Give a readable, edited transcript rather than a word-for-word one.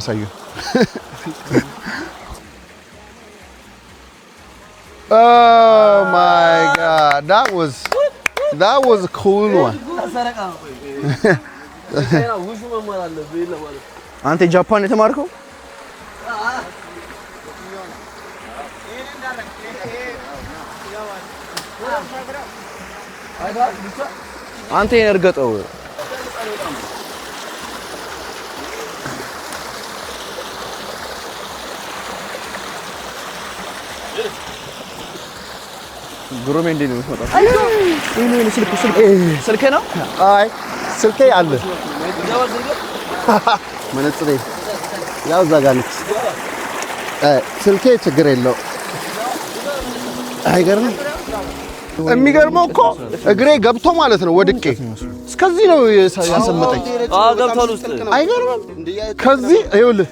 አሳዩ። Oh my God, that was a cool one. ውሹ መማር አለብህ ለማለት። አንተ ጃፓን የተማርከው? አንተ ይሄን እርገጠው። ግሩሜ፣ እንዴት ነው የምትመጣው? ወይኔ፣ ስልክ፣ ስልክ፣ ስልክ ነው። አይ፣ ስልኬ አለ፣ መነጽሬ ያው እዛ ጋር ነች። ስልኬ ችግር የለው። አይገርምም? የሚገርመው እኮ እግሬ ገብቶ ማለት ነው፣ ወድቄ እስከዚህ ነው ያሰመጠኝ። ገብቷል ውስጥ። አይገርምም? ከዚህ ይኸውልህ።